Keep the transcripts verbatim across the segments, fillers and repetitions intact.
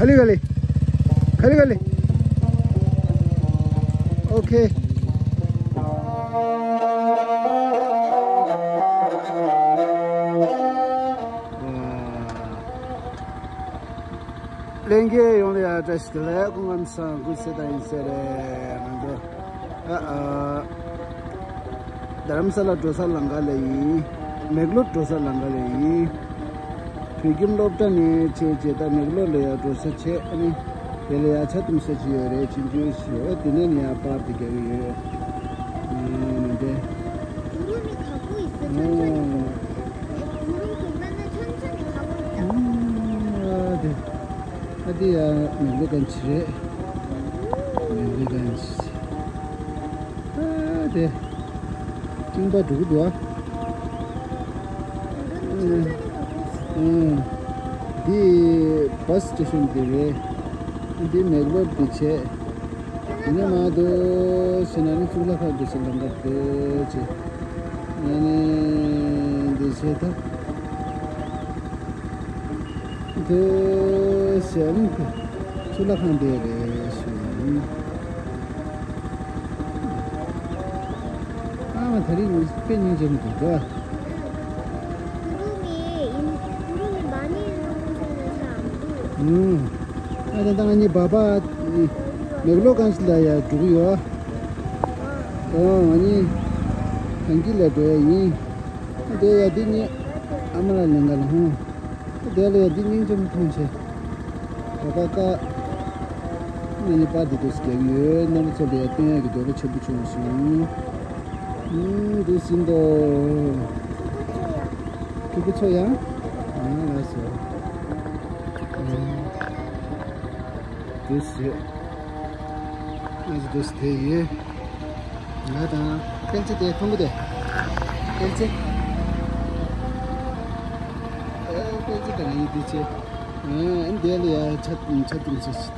खाली खाली। खाली खाली। OK। ལྷན་རྒྱས་ཡོངས་ལ་ཡང་བཀྲ་ཤིས་བདེ་ལེགས། སྐུ་ཁམས་བཟང་། སྐུ་ཚེ་བརྟན་ཡིན་ཟེར་རེད། ང་ཚོ་ཨ་ཨ། རྡ་རམ་ས་ལ་འགྲོ་ས་ལམ་ཁ་ལ་ཡིན། མེག་ལོར་འགྲོ་ས་ལམ་ཁ་ལ་ཡིན། བོད་ཁྱིམ་སློབ་གྲྭ་ནས་བྱས་བྱས་ད་མེག་ལོར་ལ་ཡང་འགྲོ་ས་བྱས། ཨ་ནི་དེ་ལ་ཡང་ཇ་འཐུང་ས་ཅིག་ཡོད་རེད། ཆུང་ཆུང་ཞིག་འོ་དེ་ནས་ནི་ཡང་པར་དེ་རྒྱག་གི་ཡོད། ཨ་ནི་འདི། ཨོ། ཨ་དེ། ཨ་དེ་ཡ་མེག་ལོ་གན་ཆི་རེད། མེག་ལོ་གན་ཆི། ཨ་དེ། ཀྲིང་པ་འགྲོ་གི་འདུག་ཨ། ཨ། འདི་བྷ་སི་སི་ཊེ་ཤན་དེ་རེད། འདི་མེག་ལོར་དེ་བྱས། དེ་ནས་མར་འདུག་ཟེར་ན་ནི་གཙུག་ལག་ཁང་འདུག་ཟེར་ལམ་ཁ་བལྟས་བྱས། ཨ་ནི་འདི་བྱས་ད། འདུག་ཟེར་ནི་གཙུག་ལག་ཁང་འདི་རེད་ཞུ་ཡིན། ཨ་མ་དེ་རིང་དཔེ་སྙིང་རྗེ་མོ་འདུག་ག། ཨུམ། ཨ་ད་ལྟ་ང་གཉིས་བ་བ་མེག་ལོ་གན་ཆི་ལ་ཡ་འགྲོ་གི་ཡོད། ཨ་ང་གཉིས་གངས་སྐྱིད་ལ་འགྲོ་ཡ་ཡིན། ཨ་དེ་ཡ་འདི་གཉིས་ཨ་མ་ལ་ལེན་ག་ལ་ཧོང་། ཨ་དེ་ལ་ཡ་འདི་སྙིང་རྗེ་མོ་མཐོང་ཆེ། བ་བ་ཀ་ང་གཉིས་པར་དེ་དུས་སུ་རྒྱག་གི་ཡོད། རྣམ་པ་ཚོ་ལ་ཡ་སྟོན་ཡ་གི་འདོད་པ་ཆེན་པོ་བྱུང་སོང་། ཨུམ་འདུག་ཟིན་ཏོ། ཕྲུ་གུ་ཚོ་ཡང་། ཨ་ལགས་སོ། ཨ། དུས་ཡོད། ང་ཚོ་དུས་དེ་ཡོད། ང་དང་སྤེན་ཚེ་དེ་ཁོང་གི་དེ། སྤེན་ཚེ། ཨ་སྤེན་ཚེ་དང་ངའི་དུས་ཚེ། ཨ་འདི་ལ་ཡ་ཆ་ཆ་དུང་ཚེ་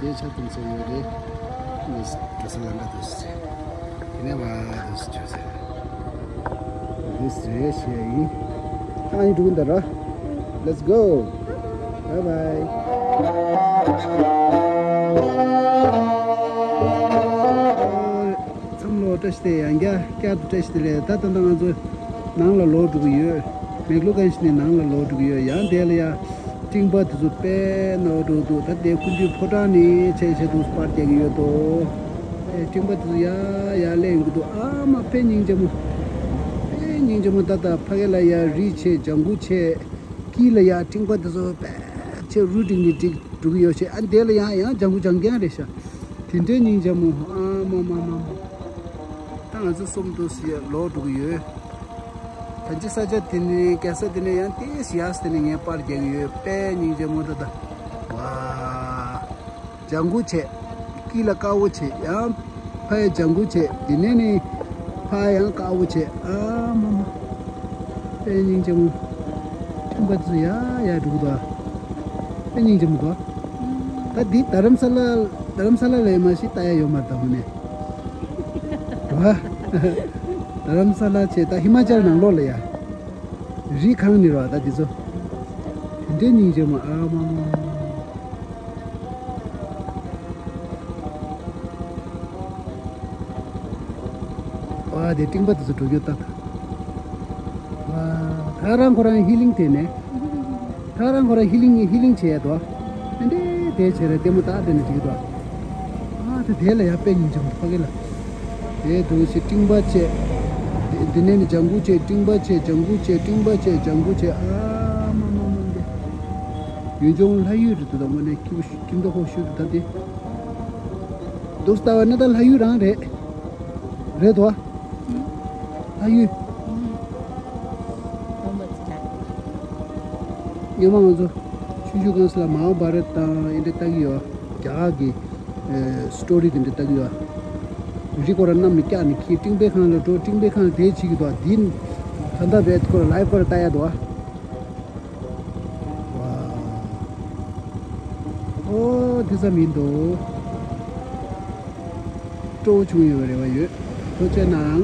དེ་ཆ་དུང་ཚེ་ཡོད་རེད། ངས་ག་ས་ལ་འགའ་དུས་ཚེ། དེ་ནས་བ་དུས་ཚེ་ཆོས་ཚེ། This is Sherry. ཨ་ཡིན་འགྲོ་གི་འདུག་ར། Let's go. Bye bye. མཚམས་ལོ་བཀྲ་ཤིས་བདེ་ལེགས། ཡང་བསྐྱར་བསྐྱར་དུ་བཀྲ་ཤིས་བདེ་ལེགས། ད་ད་ལྟ་ང་ཚོ་ནང་ལ་ལོག་འགྲོ་གི་ཡོད། མེག་ལོ་གན་ཆི་ནས་ནང་ལ་ལོག་འགྲོ་གི་ཡོད། ཡང་དེ་ལ་ཡ། སྤྲིན་པ་དེ་ཚོ་དཔེ་ནོར་འགྲོ་འདུག་ད་དེ་ཁུ་འདུས་ཕོ་བྲང་ནས་ཆེ་ཆེ་དུ་པར་རྒྱག་གི་ཡོད་དོ། ཨེ་སྤྲིན་པ་དེ་ཚོ་ཡ་ཡ་ལེན་གི་འདུག་ཨ་མ་དཔེ་སྙིང་རྗེ་མོ། དཔེ་སྙིང་རྗེ་མོ། ད་ད་ཕ་གི་ལ་ཡ་རི་ཆེ་ལྗང་གུ་ཆེ། དཀྱིལ་ལ་ཡ་སྤྲིན་པ་དེ་ཚོ་དཔེ་ཆེ་རུ་སྒྲིག་ནས་སྒྲིག་འགྲོ་གི་ཡོད་ཆེ། ཨ་དེ་ལ་ཡ་ཡང་ལྗང་གུ་ལྗང་རྐྱང་རེད་ཤག་དེ་འདྲའི་སྙིང་རྗེ་མོ། ཨ་མ་མ་མ་མ། ད་ང་ཚོ་གསུམ་དུ་ལོག་འགྲོ་གི་ཡོད། ད་ཅི་ས་ཆ་དེ་ནས་རྒྱལ་ས་དེ་ནས་ཡང་ཏེ་ཡག་དེ་ནས་ངས་པར་རྒྱག་གི་ཡོད། དཔེ་སྙིང་རྗེ་མོ་འདུག་ད། ཝ། ལྗང་གུ་བྱས། དཀྱིལ་ལ་དཀར་པོ་བྱས། ཡང་ཕ་ཡི་ལྗང་གུ་བྱས། དེ་ནས་ནི་ཕ་ཡང་དཀར་པོ་བྱས། ཨ་མ་མ། དཔེ་སྙིང་རྗེ་མོ། སྤྲིན་པ་ཚོ་ཡ་ཡ་འགྲོ་གི་འདུག་དཔེ་སྙིང་རྗེ་མོ་འདུག་ད་འདི་རྡ་རམ་ས་ལ། རྡ་རམ་ས་ལ་ལ་ཡིན་མ་ཤེས་ལྟ་ཡ་ཡོད་མ་རེད་ད་དངོས་གནས། རྡ་རམ་ས་ལ་བྱས་ད་ཧི་མ་ཅལ་ནང་ལོགས་ལ་ཡ། རི་གང་ནས་རོ་ད་འདི་ཚོ། དེ་འདྲའི་སྙིང་རྗེ་མོ། ཨ་མ་མ་མ། ཨ་དེ་སྤྲིན་པ་དེ་ཚོ་འགྲོ་རྒྱུ་ལྟ་ད། ཨ་ད་རང་ཁོ་རང་ཧི་ལིང་དེ་ནས། ད་རང་ཁོ་རང་ཧི་ལིང་ཧི་ལིང་བྱས་ཡ་དོ། ཨ་འདྲེ་དེ་བྱས་ར་ལྟད་མོ་ལྟ་དེ་ནས་འགྲིག་དོ། ཨ་དེ་དེ་ལ་ཡ་དཔེ་སྙིང་རྗེ་མོ་ཕ་གི་ལ། དེ་དུ་ཞིག་སྤྲིན་པ་བྱས། དེ་ནས་ནི་ལྗང་གུ་བྱས། སྤྲིན་པ་བྱས། ལྗང་གུ་བྱས། སྤྲིན་པ་བྱས། ལྗང་གུ་བྱས། ཨ་མ་མ་མ་འདི། ཡུལ་ལྗོངས་ལྷ་ཡུལ་རེད་འདུག་ད་དངོས་གནས་སྐྱིད་པོ་ཤུ་སྐྱིད་མདོག་ཁོག་ཤུ་འདུག་ད་དེ། འདུག་ལྟ་བ་ན་ད་ལྷ་ཡུལ་རང་རེད། རེད་དོ། ལྷ་ཡུལ། སྔོན་མ་ང་ཚོ་ཆུང་ཆུང་སྒང་ས་ལ་མ་ཧཱ་བྷ་རད་དང་ཨེ་འདྲ་ལྟ་གི་ཡོད། རྒྱ་གར་གྱི་ཨེ་སི་ཊོ་རི་དེ་འདྲ་ལྟ་གི་ཡོད། རི་སྐོར་ར་གནམ་ནས་བཀྱག་ནས་འཁྱེར་སྤྲིན་པའི་ཁང་ལ་འགྲོ། སྤྲིན་པའི་ཁང་ལ་དེ་བྱེད་ཀྱི་འདུག་འདི་ད་ལྟ་རེད་ཁོ་ར་ལའིབ་ཁོ་ར་ལྟ་ཡ་འདུག་ཨ། ཝའོ། ཨོ་དེ་ཙམ་མིན་འདུག་སྤྲོ་བོ་བྱུང་ཡོད་པའི་རེ་བ་ཡོད། ཐུགས་རྗེ་གནང་།